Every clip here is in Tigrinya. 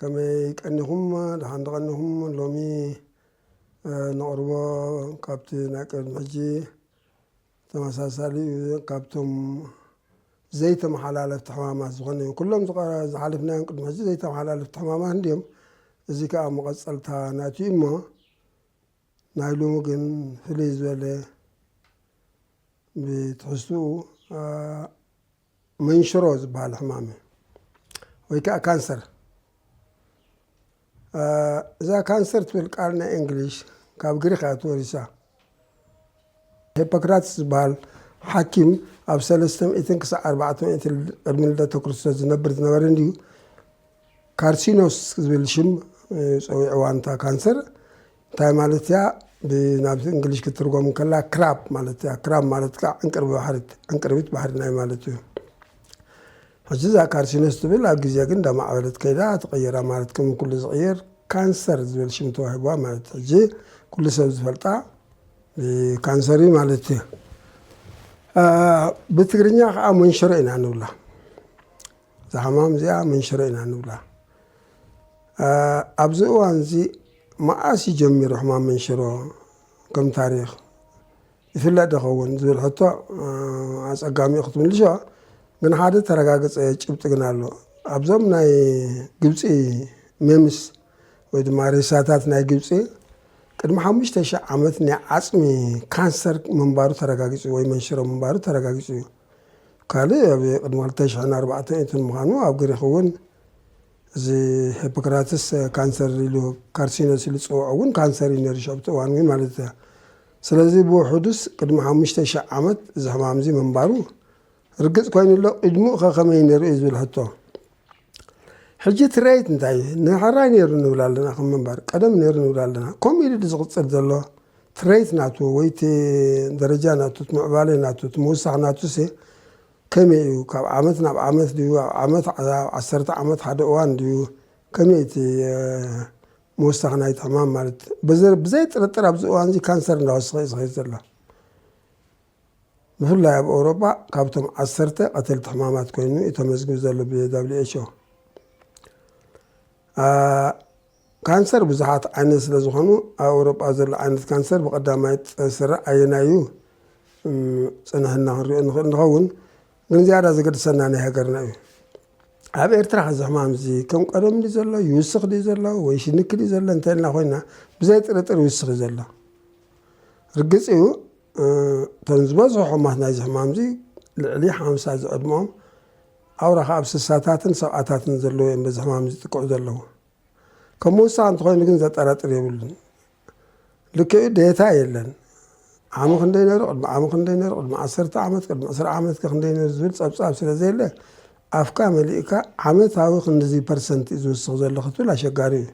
ከመይ ቀኒኹም? ደሓን ዶ ቀኒኹም? ሎሚ ነቕርቦ ካብቲ ናይ ቅድሚ ሕጂ ተመሳሳሊ እዩ። ካብቶም ዘይተመሓላለፍቲ ሕማማት ዝኾነ እዩ። ኩሎም ዝሓለፍናዮም ቅድሚ ሕጂ ዘይተመሓላለፍቲ ሕማማት እንዲዮም። እዚ ከዓ መቐፀልታ ናቱ እዩ እሞ ናይ ሎሚ ግን ፍልይ ዝበለ ብትሕዝትኡ መንሽሮ ዝበሃል ሕማም እዩ፣ ወይ ከዓ ካንሰር። እዛ ካንሰር ትብል ቃል ናይ እንግሊሽ ካብ ግሪክ እያ ተወሪሳ። ሂፖክራትስ ዝበሃል ሓኪም ኣብ ሰለስተ ሚእትን ክሳዕ ኣርባዕተ ሚእትን ቅድሚ ልደተ ክርስቶስ ዝነብር ዝነበረ እንድዩ። ካርሲኖስ ዝብል ሽም ፀዊዕዋ እንታ ካንሰር እንታይ ማለት እያ? ብናብ እንግሊሽ ክትርጎም ከላ ክራብ ማለት እያ። ክራብ ማለት ከዓ ዕንቅርቢ ባሕሪት ዕንቅርቢት ባሕሪ ናይ ማለት እዩ። ሕጂ እዛ ካርሲኖስ ትብል ኣብ ግዜ ግን እንዳማዕበለት ከይዳ ትቐየራ ማለት ከም ኩሉ ዝቕየር ካንሰር ዝብል ሽም ተዋሂብዋ ማለት ሕጂ ኩሉ ሰብ ዝፈልጣ ካንሰር እዩ ማለት እዩ። ብትግርኛ ከዓ መንሽሮ ኢና ንብላ። እዛ ሕማም እዚኣ መንሽሮ ኢና ንብላ። ኣብዚ እዋን እዚ መዓስ እዩ ጀሚሩ ሕማም መንሽሮ ከም ታሪኽ ይፍለጥ ዶ ኸውን ዝብል ሕቶ ኣፀጋሚ እዩ ክትምልሾ። ግን ሓደ ተረጋገፀ ጭብጢ ግን ኣሎ። ኣብዞም ናይ ግብፂ ሜምስ ወይ ድማ ሬሳታት ናይ ግብፂ ቅድሚ ሓሙሽተ ሺሕ ዓመት ናይ ዓፅሚ ካንሰር ምንባሩ ተረጋጊፁ ወይ መንሽሮ ምንባሩ ተረጋጊፁ እዩ። ካልእ ኣብ ቅድሚ ክልተ ሽሕን ኣርባዕተ ሚእትን ምዃኑ ኣብ ግሪክ እውን እዚ ሂፖክራትስ ካንሰር ኢሉ ካርሲኖስ ኢሉ ዝፅውዖ እውን ካንሰር እዩ ነይሩ ሸብቲ እዋን እውን ማለት እያ። ስለዚ ብውሑዱስ ቅድሚ ሓሙሽተ ሽሕ ዓመት እዚ ሕማም እዚ ምንባሩ ርግፅ ኮይኑ ኣሎ። ቅድሚኡ ከ ከመይ ነይሩ እዩ ዝብል ሕቶ። ሕጂ ትሬት እንታይ እዩ? ንሕራይ ነይሩ ንብል ኣለና ከም ምንባር ቀደም ነይሩ ንብል ኣለና። ከምኡ ኢሉ ዝቕፅል ዘሎ ትሬት ናቱ ወይ እቲ ደረጃ ናቱ እቲ ምዕባለ ናቱ እቲ ምውሳኽ ናቱ ሲ ከመይ እዩ? ካብ ዓመት ናብ ዓመት ድዩ? ኣብ ዓመት ኣብ ዓሰርተ ዓመት ሓደ እዋን ድዩ? ከመይ እቲ ምውሳኽ ናይቲ ሕማም ማለት ብዘይ ጥርጥር ኣብዚ እዋን እዚ ካንሰር እንዳወሰኸ እዩ ዝኸይድ ዘሎ። ብፍላይ ኣብ ኤውሮጳ ካብቶም ዓሰርተ ቀተልቲ ሕማማት ኮይኑ እዩ ተመዝግቡ ዘሎ ብ WHO። ካንሰር ብዙሓት ዓይነት ስለ ዝኾኑ ኣብ ኤውሮጳ ዘሎ ዓይነት ካንሰር ብቐዳማይ ዝስራዕ ኣየናይ እዩ? ፅንሕና ክንሪኦ ንኽእል ንኸውን፣ ግን ዝያዳ ዘገድሰና ናይ ሃገርና እዩ። ኣብ ኤርትራ ከዚ ሕማም እዚ ከም ቀደም ድዩ ዘሎ፣ ይውስኽ ድዩ ዘሎ ወይ ሽንክ ድዩ ዘሎ እንተልና ኮይና ብዘይ ጥርጥር ይውስኽ እዩ ዘሎ። ርግፅ እዩ እቶም ዝበዝሑ ሕሙማት ናይዚ ሕማም እዚ ልዕሊ ሓምሳ ዝዕድመኦም ኣውራ ከዓ ኣብ ስሳታትን ሰብዓታትን ዘለዉ እዮም በዚ ሕማም ዝጥቅዑ ዘለዉ። ከም ምውሳኽ እንተኾይኑ ግን ዘጠራጥር የብሉን። ልክዕ ዴታ የለን። ዓሚ ክንደይ ነይሩ፣ ቅድሚ ዓሚ ክንደይ ነይሩ፣ ቅድሚ ዓሰርተ ዓመት፣ ቅድሚ ዕስራ ዓመት ከ ክንደይ ነይሩ ዝብል ፀብፃብ ስለ ዘየለ ኣፍካ መሊእካ ዓመታዊ ክንድዚ ፐርሰንት እዩ ዝውስኽ ዘሎ ክትብል ኣሸጋሪ እዩ።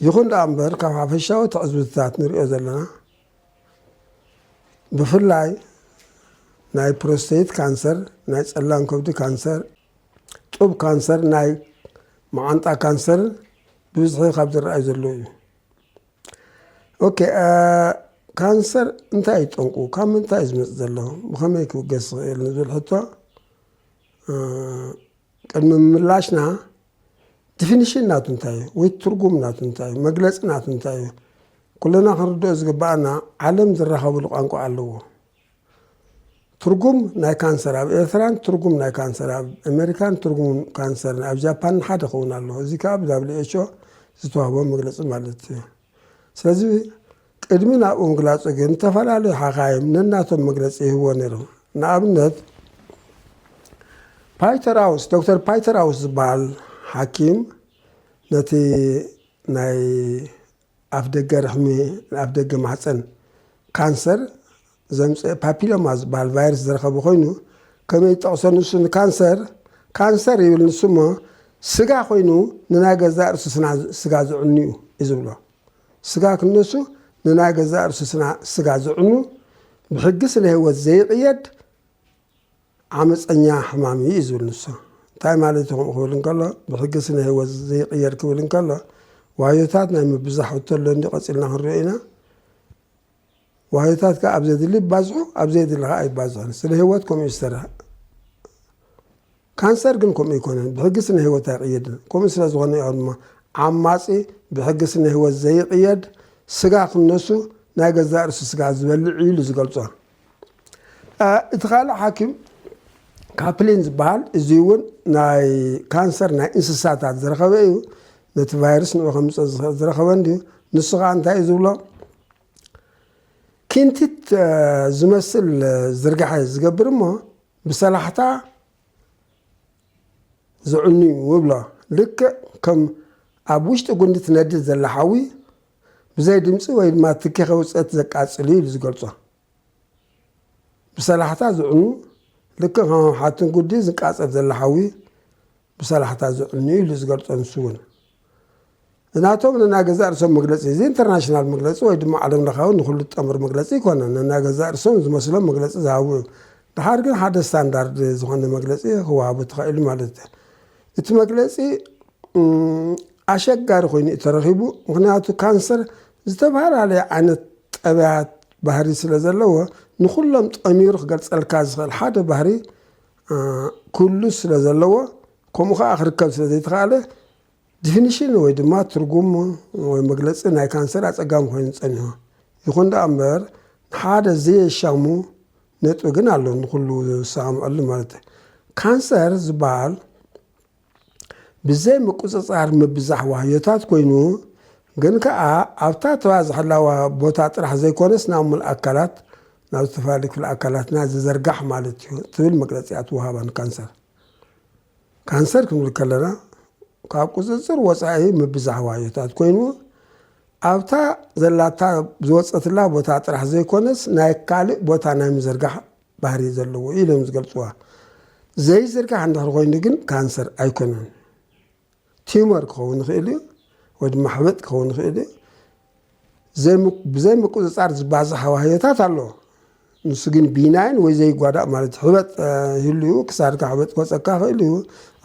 ይኹን ደኣ እምበር ካብ ሓፈሻዊ ትዕዝብትታት ንሪኦ ዘለና ብፍላይ ናይ ፕሮስቴት ካንሰር፣ ናይ ፀላም ከብዲ ካንሰር፣ ጡብ ካንሰር፣ ናይ መዓንጣ ካንሰር ብብዝሒ ካብ ዝረኣዩ ዘለዉ እዩ። ኦኬ፣ ካንሰር እንታይ እዩ ጠንቁ? ካብ ምንታይ እዩ ዝመፅእ ዘሎ? ብኸመይ ክብገስ ይኽእል ንዝብል ሕቶ ቅድሚ ምምላሽና ዲፊኒሽን ናቱ እንታይ እዩ? ወይ ትርጉም ናቱ እንታይ እዩ? መግለፂ ናቱ እንታይ እዩ? ኩልና ክንርድኦ ዝግባኣና ዓለም ዝራኸብሉ ቋንቋ ኣለዎ። ትርጉም ናይ ካንሰር ኣብ ኤርትራን ትርጉም ናይ ካንሰር ኣብ ኣሜሪካን ትርጉም ካንሰር ኣብ ጃፓን ሓደ ክኸውን ኣለዎ። እዚ ከዓ ብ WHO ዝተዋህቦ መግለፂ ማለት እዩ። ስለዚ ቅድሚ ናብኡ ምግላፁ ግን ዝተፈላለዩ ሓኻይም ነናቶም መግለፂ ይህብዎ ነይሮም። ንኣብነት ፓይተራውስ፣ ዶክተር ፓይተራውስ ዝበሃል ሓኪም ነቲ ናይ ኣፍ ደገ ርሕሚ፣ ኣፍ ደገ ማህፀን ካንሰር ዘምፀ ፓፒሎማ ዝበሃል ቫይረስ ዝረኸበ ኮይኑ ከመይ ይጠቕሶ ንሱ ንካንሰር ካንሰር ይብል ንሱ እሞ ስጋ ኮይኑ ንናይ ገዛእ ርእሱ ስጋ ዝዕኑ እዩ ዝብሎ። ስጋ ክንነሱ ንናይ ገዛእ ርእሱ ስጋ ዝዕኑ ብሕጊ ስነ ህይወት ዘይቕየድ ዓመፀኛ ሕማም እዩ ዝብል ንሱ። እንታይ ማለት እዩ ከምኡ ክብል እንከሎ ብሕጊ ስነ ህይወት ዘይቕየድ ክብል እንከሎ ዋዮታት ናይ ምብዛሕ ሕቶ ኣሎ እንዲ ቀፂልና ክንሪኦ ኢና። ዋዮታት ከዓ ኣብ ዘድሊ ይባዝሑ ኣብ ዘየድሊ ከዓ ኣይባዝሑን። ስነ ህይወት ከምኡ እዩ ዝሰርሕ። ካንሰር ግን ከምኡ ኣይኮነን፣ ብሕጊ ስነ ህይወት ኣይቕየድን። ከምኡ ስለ ዝኾነ እዩ ድማ ዓማጺ ብሕጊ ስነ ህይወት ዘይቕየድ ስጋ ክነሱ ናይ ገዛእ ርእሱ ስጋ ዝበልዕ እዩ ኢሉ ዝገልጾ። እቲ ካልእ ሓኪም ካፕሊን ዝበሃል፣ እዚ እውን ናይ ካንሰር ናይ እንስሳታት ዝረኸበ እዩ። ነቲ ቫይረስ ንኡ ከምፅእ ዝረኸበ እንድዩ። ንሱ ከዓ እንታይ እዩ ዝብሎ? ኪንቲት ዝመስል ዝርጋሐ ዝገብር እሞ ብሰላሕታ ዝዕኑ እዩ ይብሎ። ልክዕ ከም ኣብ ውሽጢ ጉንዲ ትነድድ ዘላ ሓዊ ብዘይ ድምፂ ወይ ድማ ትኪ ከውፅእት ዘቃፅል እዩ ኢሉ ዝገልፆ። ብሰላሕታ ዝዕኑ ልክዕ ከም ኣብ ሓትን ጉዲ ዝቃፀል ዘላ ሓዊ ብሰላሕታ ዝዕኑ እዩ ኢሉ ዝገልፆ። ንሱ እውን ናቶም ነናይ ገዛእ ርእሶም መግለፂ፣ እዚ ኢንተርናሽናል መግለፂ ወይ ድማ ዓለም ለኻዊ ንኹሉ ዝጠምር መግለፂ ኣይኮነን። ነናይ ገዛእ ርእሶም ዝመስሎም መግለፂ ዝሃቡ እዮም። ድሓር ግን ሓደ ስታንዳርድ ዝኾነ መግለፂ ክወሃቡ ተኻኢሉ ማለት እዩ። እቲ መግለፂ ኣሸጋሪ ኮይኑ እዩ ተረኺቡ። ምክንያቱ ካንሰር ዝተፈላለየ ዓይነት ጠባያት ባህሪ ስለ ዘለዎ ንኩሎም ጠሚሩ ክገልፀልካ ዝኽእል ሓደ ባህሪ ክሉ ስለ ዘለዎ፣ ከምኡ ከዓ ክርከብ ስለ ዘይተኻእለ ዲፊኒሽን ወይ ድማ ትርጉም ወይ መግለፂ ናይ ካንሰር ኣፀጋሚ ኮይኑ ፀኒሑ። ይኹን ደኣ እምበር ንሓደ ዘየሻሙ ነጥቢ ግን ኣሎ፣ ንኩሉ ዝሰማምዐሉ ማለት እዩ። ካንሰር ዝበሃል ብዘይ ምቁፅፃር ምብዛሕ ዋህዮታት ኮይኑ፣ ግን ከዓ ኣብታ ተባዝሐላ ቦታ ጥራሕ ዘይኮነስ ናብ ሙሉእ ኣካላት፣ ናብ ዝተፈላለዩ ክፍሊ ኣካላትና ዝዘርጋሕ ማለት እዩ ትብል መግለፂ እያ ትወሃባ ንካንሰር። ካንሰር ክንብል ከለና ካብ ቁፅፅር ወፃኢ ምብዛሕ ዋህዮታት ኮይኑ፣ ኣብታ ዘላታ ዝወፀትላ ቦታ ጥራሕ ዘይኮነስ ናይ ካልእ ቦታ ናይ ምዝርጋሕ ባህሪ ዘለዎ ኢሎም ዝገልፅዋ። ዘይዝርጋሕ እንድሕር ኮይኑ ግን ካንሰር ኣይኮነን። ቲዩመር ክኸውን ይኽእል እዩ ወይ ድማ ሕበጥ ክኸውን ይኽእል እዩ። ብዘይ ምቁፅፃር ዝባዛሕ ዋህዮታት ኣሎ። ንሱ ግን ቢናይን ወይ ዘይጓዳእ ማለት እዩ። ሕበጥ ይህልዩ፣ ክሳድካ ሕበጥ ክወፀካ ይኽእል እዩ፣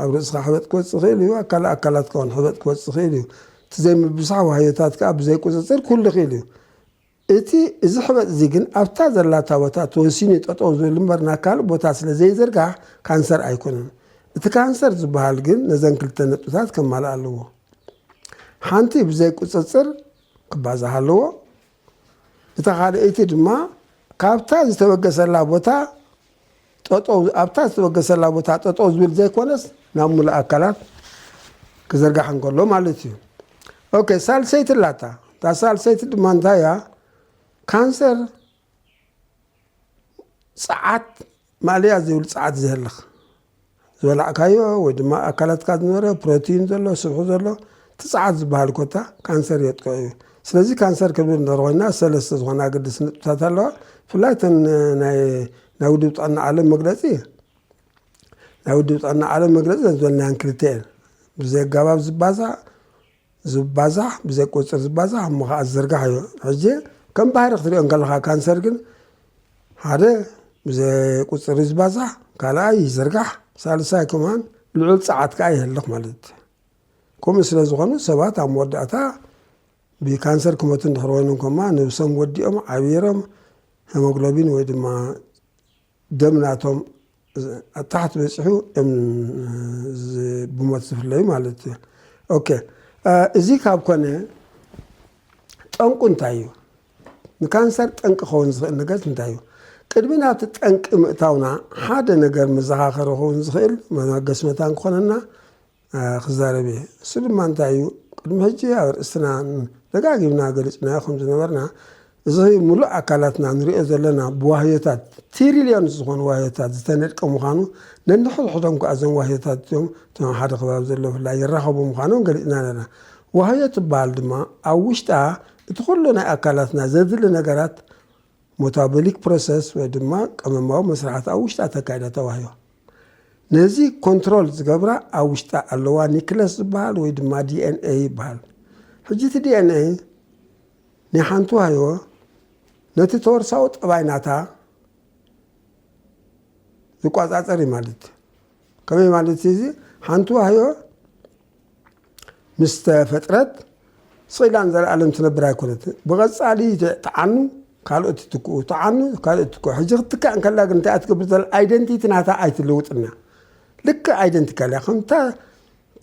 ኣብ ርእስኻ ሕበጥ ክወፅእ ይኽእል እዩ፣ ኣካል ኣካላት ከውን ሕበጥ ክወፅእ ይኽእል እዩ። እቲ ዘይምብዛሕ ዋህዮታት ከዓ ብዘይ ቁፅፅር ክህሉ ይኽእል እዩ። እቲ እዚ ሕበጥ እዚ ግን ኣብታ ዘላታ ቦታ ተወሲኑ ጠጠው ዝብል እምበር ናብ ካልእ ቦታ ስለ ዘይዝርጋሕ ካንሰር ኣይኮነን። እቲ ካንሰር ዝበሃል ግን ነዘን ክልተ ነጥብታት ከማልእ ኣለዎ። ሓንቲ ብዘይ ቁፅፅር ክባዛሕ ኣለዎ። እታ ካልኣይቲ ድማ ካብታ ዝተበገሰላ ቦታ ጠጠው፣ ኣብታ ዝተበገሰላ ቦታ ጠጠው ዝብል ዘይኮነስ ናብ ሙሉእ ኣካላት ክዘርጋሕ እንከሎ ማለት እዩ። ኦኬ፣ ሳልሰይቲ ኣላታ። እታ ሳልሰይቲ ድማ እንታይ እያ? ካንሰር ፀዓት ማእለያ ዘይብሉ ፀዓት ዘህልኽ፣ ዝበላዕካዮ ወይ ድማ ኣካላትካ ዝነበረ ፕሮቲን ዘሎ፣ ስብሒ ዘሎ፣ እቲ ፀዓት ዝበሃል ኮታ ካንሰር የጥቅዖ እዩ። ስለዚ ካንሰር ክንብል እንድሕር ኮይና ሰለስተ ዝኾና ኣገደስቲ ነጥብታት ኣለዋ። ብፍላይ እተን ናይ ናይ ውድብ ጥዕና ዓለም መግለፂ፣ ናይ ውድብ ጥዕና ዓለም መግለፂ ዝበልናየን ክልተ እየን። ብዘይ ኣገባብ ዝባዛሕ ዝባዛሕ፣ ብዘይ ቁፅር ዝባዛሕ፣ እሞ ከዓ ዝዝርጋሕ እዩ። ሕጂ ከም ባህሪ ክትሪኦ እንከለካ ካንሰር ግን ሓደ ብዘይ ቁፅር ዝባዛሕ፣ ካልኣይ ይዝርጋሕ፣ ሳልሳይ ከማን ልዑል ፀዓት ከዓ ይህልኽ ማለት እዩ። ከምኡ ስለ ዝኾኑ ሰባት ኣብ መወዳእታ ብካንሰር ክመቱ እንድሕር ኮይኖም ከማ ነብሶም ወዲኦም ዓቢሮም ሄሞግሎቢን ወይ ድማ ደም ናቶም ኣብ ታሕቲ በፂሑ እዮም ዝ- ብሞት ዝፍለዩ ማለት እዩ። ኦኬ፣ እ፣ እዚ ካብ ኮነ ጠንቁ እንታይ እዩ? ንካንሰር ጠንቂ ክኸውን ዝኽእል ነገር እንታይ እዩ? ቅድሚ ናብቲ ጠንቂ ምእታውና ሓደ ነገር መዘኻኸሪ ክኸውን ዝኽእል መበገሲ መታን ክኾነና እ፣ ክዛረብ እየ። እሱ ድማ እንታይ እዩ? ቅድሚ ሕጂ ኣብ ርእስና ደጋጊምና ገሊፅናዮ ከም ዝነበርና፣ እዚ ሙሉእ ኣካላትና ንሪኦ ዘለና ብዋህዮታት፣ ትሪልዮን ዝኾኑ ዋህዮታት ዝተነድቀ ምዃኑ፣ ነንሕድሕዶም ከዓ እዞም ዋህዮታት እዚኦም እቶም ሓደ ከባቢ ዘለዉ ብፍላይ ይራኸቡ ምዃኖም ገሊፅና ኣለና። ዋህዮ ትበሃል ድማ ኣብ ውሽጣ እቲ ኩሉ ናይ ኣካላትና ዘድሊ ነገራት ሞታቦሊክ ፕሮሰስ ወይ ድማ ቀመማዊ መስራሕቲ ኣብ ውሽጣ ተካይዳ ተዋህዮ። ነዚ ኮንትሮል ዝገብራ ኣብ ውሽጣ ኣለዋ ኒክለስ ዝበሃል ወይ ድማ ዲ ኤን ኤ ይበሃል። ሕጂ እቲ ዲ ኤን ኤ ናይ ሓንቲ ዋህዮ ነቲ ተወርሳዊ ጠባይ ናታ ዝቋፃፀር እዩ ማለት እዩ። ከመይ ማለት እዩ? እዚ ሓንቲ ዋህዮ ምስ ተፈጥረት ስቕ ኢላ ንዘለኣለም ትነብር ኣይኮነትን። ብቐጻሊ ትዓኑ፣ ካልኦት ይትክኡ፣ ትዓኑ፣ ካልኦት ይትክኡ። ሕጂ ክትትካእ እንከላ ግን እንታይ እያ ትገብር ዘላ? ኣይደንቲቲ ናታ ኣይትልውጥን እያ። ልክዕ ኣይደንቲካል እያ። ከምታ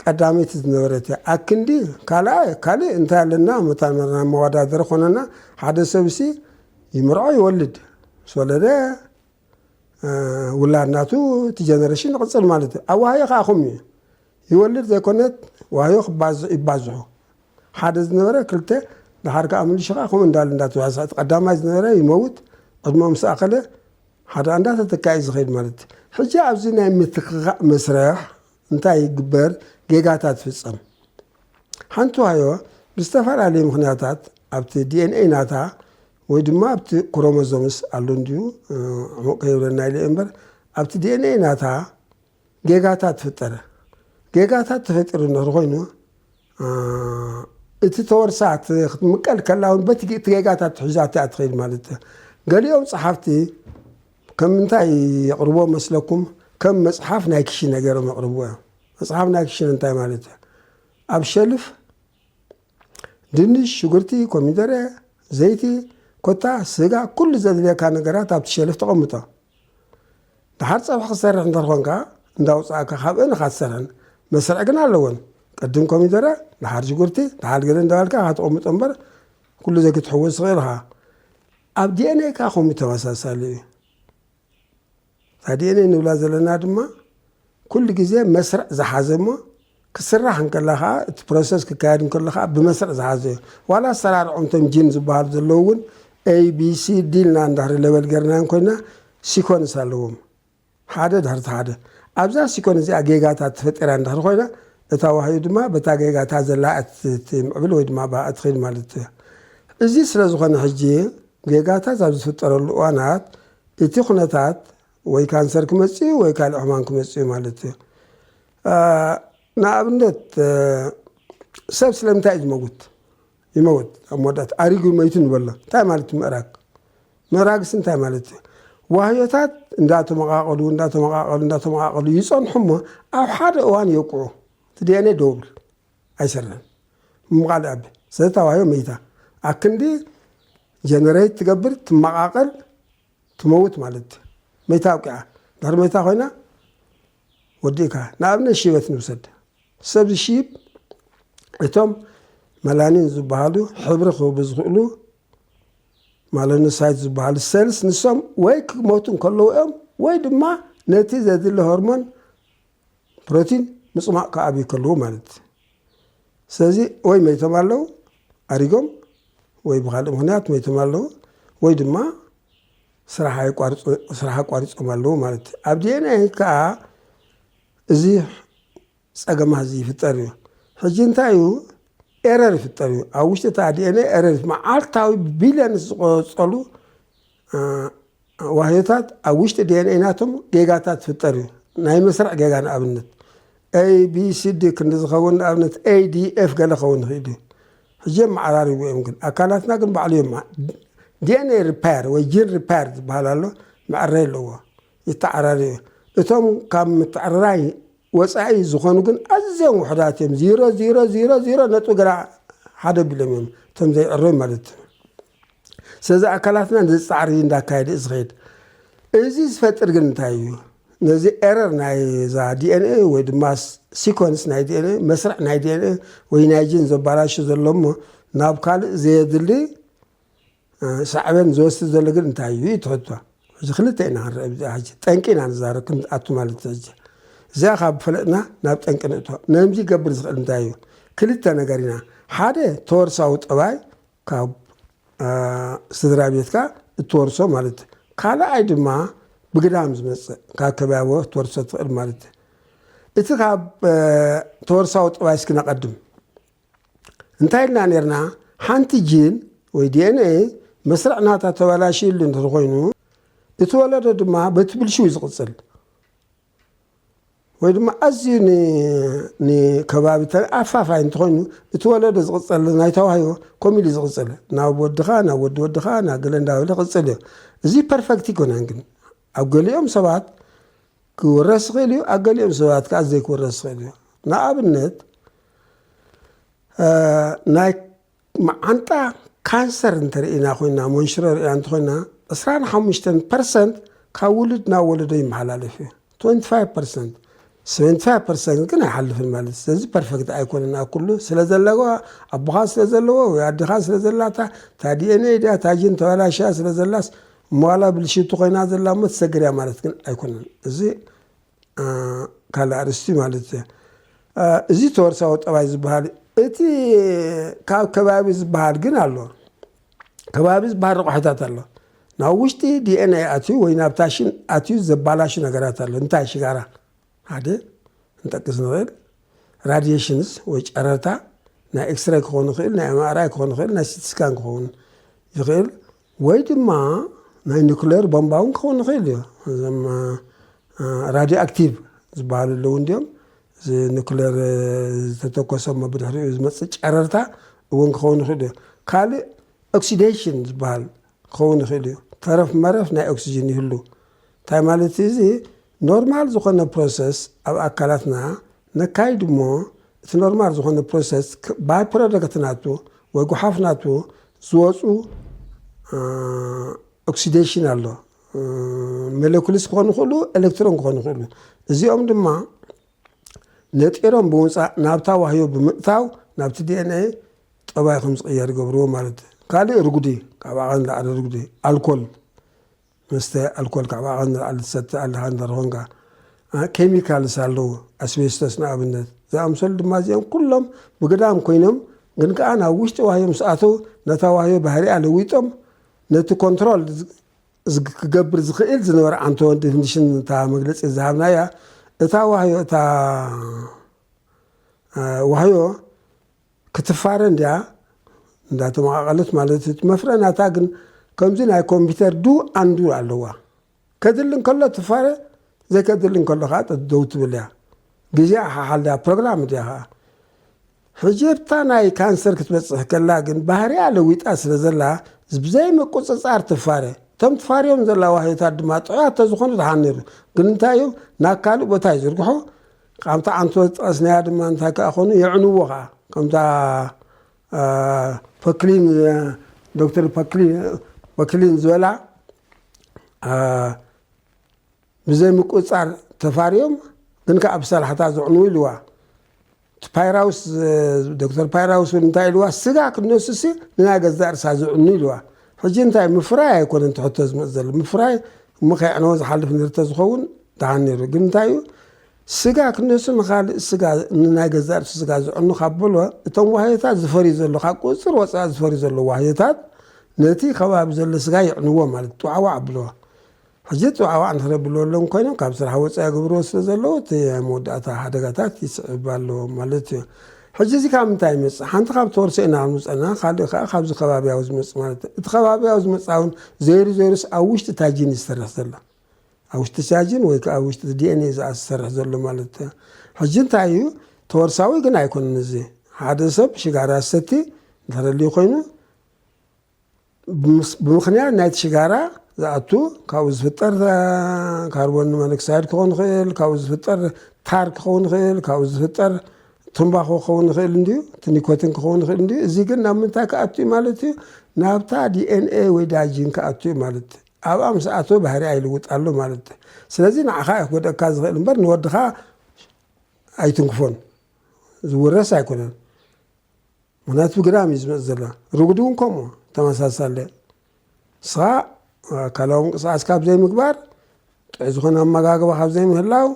ቀዳመይቲ ዝነበረት እያ። ኣክንዲ ካልኣ ካልእ እንታይ ኣለና? መታመርና መወዳደሪ ኮነና። ሓደ ሰብሲ ይምርዖ ይወልድ፣ ምስ ወለደ ውላድ ናቱ እቲ ጀነሬሽን ይቕፅል ማለት እዩ። ኣብ ዋህዮ ከዓ ከምኡ እዩ። ይወልድ ዘይኮነት ዋህዮ ይባዝሑ። ሓደ ዝነበረ ክልተ፣ ድሓር ከዓ ምልሽ ከዓ ከምኡ እንዳለ እንዳተዋሳ እቲ ቀዳማይ ዝነበረ ይመውት፣ ዕድሞ ምስ ኣኸለ ሓደ እንዳተተካ እዩ ዝኸይድ ማለት እዩ። ሕጂ ኣብዚ ናይ ምትክኻእ መስርሕ እንታይ ይግበር? ጌጋታት ትፍፀም። ሓንቲ ዋህዮ ብዝተፈላለዩ ምኽንያታት ኣብቲ ዲኤንኤ ናታ ወይ ድማ ኣብቲ ክሮሞዞምስ ኣሎ እንድዩ፣ ዕሙቕ ከይብለና ኢለ እምበር፣ ኣብቲ ዲኤንኤ ናታ ጌጋታት ትፍጠር። ጌጋታት ተፈጢሩ እንድሕር ኮይኑ፣ እቲ ተወርሳ ክትምቀል ከላ እውን በቲ ጌጋታት ትሕዛት እያ ትኸይድ ማለት እዩ። ገሊኦም ፀሓፍቲ ከም ምንታይ የቕርቦ መስለኩም? ከም መፅሓፍ ናይ ክሽነ ገይሮም የቕርብዎ እዮም። መፅሓፍ ናይ ክሽነ እንታይ ማለት እዩ? ኣብ ሸልፍ ድንሽ፣ ሽጉርቲ፣ ኮሚደረ፣ ዘይቲ፣ ኮታ፣ ስጋ፣ ኩሉ ዘድልየካ ነገራት ኣብቲ ሸልፍ ተቐምጦ። ድሓር ፀብሒ ክትሰርሕ እንተኾንካ እንዳውፃእካ ካብአን ኢኻ ትሰርሐን። መስርዕ ግን ኣለወን። ቅድም ኮሚደረ፣ ድሓር ሽጉርቲ፣ ድሓር ገለ እንዳበልካ ኢኻ ተቐምጦ እምበር ኩሉ ዘይ ክትሕውስ ትኽእል ኢኻ። ኣብ ዲኤንኤ ከኣ ከምኡ ተመሳሳሊ እዩ። እታ ዲኤንኤ ንብላ ዘለና ድማ ኩሉ ግዜ መስርዕ ዝሓዘ እሞ ክስራሕ እንከላ ከዓ እቲ ፕሮሰስ ክካየድ እንከሎ ከዓ ብመስርዕ ዝሓዘ እዩ። ዋላ ኣሰራርዖም እቶም ጂን ዝበሃሉ ዘለዉ እውን ኤ ቢ ሲ ዲ ኢልና እንዳህሪ ለበል ገርና እንኮይና ሲኮንስ ኣለዎም ሓደ ድሕርቲ ሓደ። ኣብዛ ሲኮንስ እዚኣ ጌጋታት ተፈጢራ እንድሕር ኮይና እታ ዋህዩ ድማ በታ ጌጋታ ዘላ ትምዕብል ወይ ድማ ብኣ ትኸይድ ማለት እዩ። እዚ ስለ ዝኾነ ሕጂ ጌጋታት ኣብ ዝፍጠረሉ እዋናት እቲ ኩነታት ወይ ካንሰር ክመጽእ እዩ ወይ ካልእ ሕማም ክመጽእ እዩ ማለት እዩ። ንኣብነት ሰብ ስለምንታይ እዩ ዝመውት? ይመውት ኣብ መወዳእታ ኣሪጉ መይቱ ንበሎ። እንታይ ማለት እዩ ምእራግ? ምእራግስ እንታይ ማለት እዩ? ዋህዮታት እንዳተመቓቐሉ እንዳተመቓቐሉ እንዳተመቓቐሉ ይጸንሑ እሞ ኣብ ሓደ እዋን የውቅዑ። እቲ ዲኤንኤ ደው ይብል ኣይሰርሕን። ምምቓል ኣብ ስለዚ እታ ዋህዮ መይታ ኣክንዲ ጀነሬት ትገብር ትመቓቐል ትመውት ማለት እዩ። መይታ ኣብቂዓ ድሕሪ መይታ ኮይና ወዲእካ። ንኣብነት ሽበት ንውሰድ። ሰብ ዝሽይብ እቶም መላኒን ዝበሃሉ ሕብሪ ክህቡ ዝኽእሉ ማለኖሳይት ዝበሃሉ ሰልስ ንሶም ወይ ክሞቱ እንከለዉ እዮም ወይ ድማ ነቲ ዘድሊ ሆርሞን ፕሮቲን ምፅማቕ ክኣብዩ ከለዉ ማለት እዩ። ስለዚ ወይ መይቶም ኣለዉ ኣሪጎም ወይ ብካልእ ምክንያት መይቶም ኣለዉ ወይ ድማ ስራሕ ኣቋሪፆም ኣለዉ ማለት እዩ። ኣብ ዲኤንኤ ከዓ እዚ ፀገማት እዚ ይፍጠር እዩ። ሕጂ እንታይ እዩ ኤረር ይፍጠር እዩ ኣብ ውሽጢ እታ ዲኤንኤ ኤረር መዓልታዊ ብቢልዮን ዝቆፀሉ ዋህዮታት ኣብ ውሽጢ ዲኤንኤ ናቶም ጌጋታት ትፍጠር እዩ። ናይ መስርዕ ጌጋ ንኣብነት ኤ ቢ ሲ ዲ ክንዲ ዝኸውን ንኣብነት ኤ ዲ ኤፍ ገለ ኸውን ይኽእል እዩ። ሕጂ የመዓራርይዎ እዮም ግን ኣካላትና ግን ባዕሉ እዮም ዲኤንኤ ሪፓየር ወይ ጂን ሪፓየር ዝበሃል ኣሎ መዕረይ ኣለዎ ይተዓራሪ እዩ። እቶም ካብ ምትዕርራይ ወፃኢ ዝኾኑ ግን ኣዝዮም ውሕዳት እዮም። ዚሮ ዚሮ ዚሮ ዚሮ ነጥቢ ግራ ሓደ ቢሎም እዮም እቶም ዘይዕረዩ ማለት እዩ። ስለዚ ኣካላትና ነዚ ፃዕሪ እንዳካየደ እዩ ዝኸይድ። እዚ ዝፈጥር ግን እንታይ እዩ? ነዚ ኤረር ናይ እዛ ዲኤንኤ ወይ ድማ ሲኮንስ ናይ ዲኤንኤ መስርዕ ናይ ዲኤንኤ ወይ ናይ ጂን ዘባላሹ ዘሎ እሞ ናብ ካልእ ዘየድሊ ሳዕቤን ዝወስድ ዘሎ ግን እንታይ እዩ ትሕቶ? ሕጂ ክልተ ኢና ክንርኢ ኣብዚ ሕጂ ጠንቂ ኢና ንዛረብ ክንኣቱ ማለት እዩ። ሕጂ እዚኣ ካብ ፈለጥና ናብ ጠንቂ ንእቶ። ነዚ ይገብር ዝኽእል እንታይ እዩ? ክልተ ነገር ኢና። ሓደ ተወርሳዊ ጠባይ ካብ ስድራ ቤትካ እትወርሶ ማለት እዩ። ካልኣይ ድማ ብግዳም ዝመፅእ ካብ ከባቢ ትወርሶ ትኽእል ማለት እዩ። እቲ ካብ ተወርሳዊ ጠባይ እስኪ ነቐድም። እንታይ ኢልና ነርና? ሓንቲ ጂን ወይ ዲኤንኤ መስርዕ ናታ ተበላሽሉ እንተኾይኑ እቲ ወለዶ ድማ በቲ ብልሽው ዝቕፅል ወይ ድማ ኣዝዩ ንከባቢ ኣፋፋይ እንተኾይኑ እቲ ወለዶ ዝቕፀል ናይ ተዋህዮ ኮሚሉ ዝቕፅል ናብ ወድኻ ናብ ወዲ ወድኻ ናብ ገለ እንዳበለ ቅፅል እዩ። እዚ ፐርፈክት ይኮነን ግን ኣብ ገሊኦም ሰባት ክውረስ ይኽእል እዩ። ኣብ ገሊኦም ሰባት ከዓ ዘይክውረስ ይኽእል እዩ። ንኣብነት ናይ መዓንጣ ካንሰር እንተርኢና ኮይና መንሽሮ ርኢና እንተኮይና ዕስራን ሓሙሽተን ፐርሰንት ካብ ውሉድ ናብ ወለዶ ይመሓላለፍ እዩ። ትወንቲ ፋይቭ ፐርሰንት ሰቨንቲ ፋይቭ ፐርሰንት ግን ኣይሓልፍን ማለት እዩ። ስለዚ ፐርፌክት ኣይኮነን። ኣብ ኩሉ ስለ ዘለዎ፣ ኣቦኻ ስለ ዘለዎ ወይ ኣዴኻ ስለ ዘላታ፣ እታ ዲ ኤን ኤ ድያ እታ ጂን ተበላሽያ ስለ ዘላስ እሞ ዋላ ብልሽቲ ኮይና ዘላ እሞ ትሰግር እያ ማለት ግን ኣይኮነን። እዚ ካልእ ኣርእስቲ ማለት እዩ። እዚ ተወርሳዊ ጠባይ ዝበሃል እቲ ካብ ከባቢ ዝበሃል ግን ኣሎ። ከባቢ ዝበሃል ረቑሕታት ኣሎ። ናብ ውሽጢ ዲ ኤን ኤ ኣትዩ ወይ ናብ ታሽን ኣትዩ ዘባላሹ ነገራት ኣሎ። እንታይ ሽጋራ ሓደ ክንጠቅስ ንኽእል፣ ራዲሽንስ ወይ ጨረርታ ናይ ኤክስራይ ክኸውን ይኽእል፣ ናይ ኤምኣርኣይ ክኸውን ይኽእል፣ ናይ ሲቲ ስካን ክኸውን ይኽእል፣ ወይ ድማ ናይ ኒኩሌር ቦምባ እውን ክኸውን ይኽእል እዩ። እዞም ራዲዮ ኣክቲቭ ዝበሃሉ ኣለዉ እንዲኦም። እዚ ኒኩሌር ዝተተኮሰ እሞ ብድሕሪኡ ዝመፅእ ጨረርታ እውን ክኸውን ይኽእል እዩ። ካልእ ኦክሲዴሽን ዝበሃል ክኸውን ይኽእል እዩ። ተረፍ መረፍ ናይ ኦክሲጅን ይህሉ። እንታይ ማለት እዩ? እዚ ኖርማል ዝኾነ ፕሮሰስ ኣብ ኣካላትና ነካይድ እሞ እቲ ኖርማል ዝኾነ ፕሮሰስ ባይ ፕሮደክት ናቱ ወይ ጉሓፍ ናቱ ዝወፁ ኦክሲዴሽን ኣሎ። መለኩልስ ክኾኑ ይኽእሉ፣ ኤሌክትሮን ክኾኑ ይኽእሉ። እዚኦም ድማ ነጢሮም ብምውፃእ ናብታ ዋህዮ ብምእታው ናብቲ ዲ ኤን ኤ ጠባይ ከም ዝቕየር ይገብርዎ ማለት እዩ። ካልእ ርጉዲ፣ ካብ ዓቐን ላዕሊ ርጉዲ፣ ኣልኮል መስተ ኣልኮል ካብ ዓቐን ንላዕሊ ትሰቲ ኣለኻ እንድሕር ኾንካ፣ ኬሚካልስ ኣለዉ፣ ኣስቤስቶስ ንኣብነት ዝኣምሰሉ ድማ እዚኦም ኩሎም ብግዳም ኮይኖም ግን ከኣ ናብ ውሽጢ ዋህዮ ምስ ኣተው ነታ ዋህዮ ባህሪኣ ለዊጦም ነቲ ኮንትሮል ክገብር ዝኽእል ዝነበረ ኣንቶን ዴፊኒሽን እታ መግለፂ ዝሃብናያ እታ ዋህዮ እታ ዋህዮ ክትፋረ እንድያ እንዳተመቓቐለት ማለት እዩ። መፍረ ናታ ግን ከምዚ ናይ ኮምፒውተር ዱ ኣንዱ ኣለዋ። ከድሊ እንከሎ ትፋረ፣ ዘይከድሊ እንከሎ ከዓ ደው ትብል እያ። ግዜኣ ሓሓል ድያ ፕሮግራም ድያ ከዓ። ሕጂ ኣብታ ናይ ካንሰር ክትበፅሕ ከላ ግን ባህሪኣ ለዊጣ ስለ ዘላ ብዘይ ምቁፅፃር ትፋረ። እቶም ትፋርዮም ዘላ ዋህዮታት ድማ ጥዑያት ተዝኾኑ ደሓን ነይሩ። ግን እንታይ እዮም ናብ ካልእ ቦታ ይዝርግሑ። ካብታ ኣንቶ ዝጠቐስናያ ድማ እንታይ ከዓ ኮኑ የዕንዎ ከዓ ከምታ ፖክሊን ዶክተር ፖክሊን ዝበላ ብዘይ ምቁፅፃር ተፋርዮም ግን ከዓ ብሰላሕታ ዝዕንዉ ኢልዋ። ፓይራውስ ዶክተር ፓይራውስ እውን እንታይ ኢልዋ ስጋ ክትነሱሲ ንናይ ገዛእ ርሳ ዝዕኑ ኢልዋ። ሕጂ እንታይ ምፍራይ ኣይኮነን ትሕቶ ዝመፅ ዘሎ ምፍራይ እሞ ከይዕነወ ዝሓልፍ ንርተ ዝኸውን ደሓን ነይሩ ግን እንታይ እዩ ስጋ ክነሱ ንኻልእ ስጋ ንናይ ገዛእ ርእሱ ስጋ ዝዕኑ ካብ በሎ እቶም ዋህዮታት ዝፈርዩ ዘሎ ካብ ቁፅፅር ወፃኢ ዝፈርዩ ዘሎ ዋህዮታት ነቲ ከባቢ ዘሎ ስጋ ይዕንዎ ማለት ጥዋዕዋዕ ኣብልዎ። ሕጂ ጥዋዕዋዕ እንተረብልዎ ኣለዎም ኮይኖም ካብ ስራሕ ወፃኢ ግብርዎ ስለ ዘለዉ እቲ ናይ መወዳእታ ሓደጋታት ይስዕብ ኣሎ ማለት እዩ። ሕጂ እዚ ካብ ምንታይ ይመፅእ ሓንቲ ካብ ተወርሶ ኢና ክንምፀና ካልእ ከዓ ካብዚ ከባብያዊ ዝመፅእ ማለት እዩ። እቲ ከባብያዊ ዝመፅእ እውን ዘይሩ ዘይሩስ ኣብ ውሽጢ ታጂን ይሰርሕ ዘሎ ኣብ ውሽጢ ቻጅን ወይ ከዓ ኣብ ውሽጢ ዲኤንኤ ዝኣ ዝሰርሕ ዘሎ ማለት እዩ። ሕጂ እንታይ እዩ ተወርሳዊ ግን ኣይኮነን። እዚ ሓደ ሰብ ሽጋራ ሰቲ እንተደልዩ ኮይኑ ብምኽንያት ናይቲ ሽጋራ ዝኣቱ ካብኡ ዝፍጠር ካርቦን ሞኖክሳይድ ክኸውን ይኽእል፣ ካብኡ ዝፍጠር ታር ክኸውን ይኽእል፣ ካብኡ ዝፍጠር ትንባኾ ክኸውን ይኽእል እንድዩ፣ እቲ ኒኮቲን ክኸውን ይኽእል እንድዩ። እዚ ግን ናብ ምንታይ ክኣቱ እዩ ማለት እዩ? ናብታ ዲኤንኤ ወይ ዳጂን ክኣቱ እዩ ማለት እዩ። ኣብኣ ምስ ኣተወ ባህሪኣ ይልውጥ ኣሎ ማለት እዩ። ስለዚ ንዓኻ እዩ ክጎድኣካ ዝኽእል እምበር ንወድኻ ኣይትንክፎን። ዝውረስ ኣይኮነን። ምኽንያቱ ብግዳም እዩ ዝመፅእ ዘሎ። ርጉዲ እውን ከምኡ ተመሳሳሊ። ንስኻ ኣካላዊ ምንቅስቃስ ካብ ዘይምግባር ጥዑይ ዝኾነ ኣመጋግባ ካብ ዘይምህላው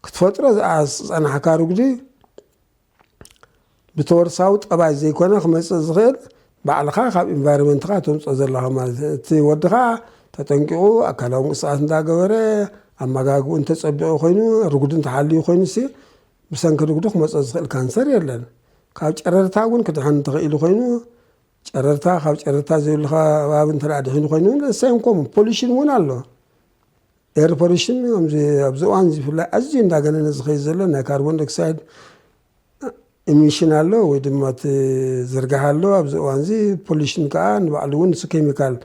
ክትፈጥሮ ዝፀናሕካ ርጉዲ ብተወርሳዊ ጠባይ ዘይኮነ ክመፅእ ዝኽእል ባዕልኻ ካብ ኢንቫይሮመንትኻ ተምፅኦ ዘለኻ ማለት እዩ። እቲ ወድኻ ተጠንቂቑ ኣካላዊ ምንቅስቃስ እንዳገበረ ኣመጋግብኡ እንተፀቢቑ ኮይኑ ርጉድ እንተሓልዩ ኮይኑሲ ብሰንኪ ርጉዲ ክመፅኦ ዝኽእል ካንሰር የለን። ካብ ጨረርታ እውን ክድሕን እንተኽኢሉ ኮይኑ ጨረርታ ካብ ጨረርታ ዘይብሉ ከባቢ እንተ ድሒኑ ኮይኑ እውን እሰዮም ከምኡ ፖሊሽን እውን ኣሎ። ኤር ፖሊሽን ኣብዚ እዋን እዚ ብፍላይ ኣዝዩ እንዳገነነ ዝኸይድ ዘሎ ናይ ካርቦን ዳይኦክሳይድ ኢሚሽን ኣሎ ወይ ድማ እቲ ዝርጋሕ ኣሎ ኣብዚ እዋን እዚ ፖሊሽን ከዓ ንባዕሉ እውን ንሱ ኬሚካል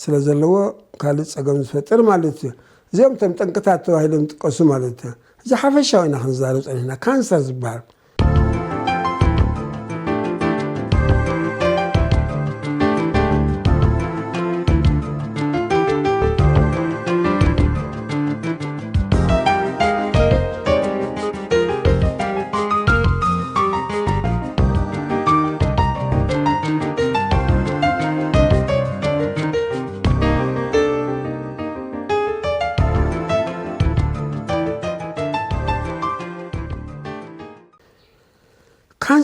ስለ ዘለዎ ካልእ ፀገም ዝፈጥር ማለት እዩ። እዚኦም እቶም ጠንቅታት ተባሂሎም ይጥቀሱ ማለት እዩ። እዚ ሓፈሻዊ ኢና ክንዛረብ ፀኒሕና ካንሰር ዝበሃል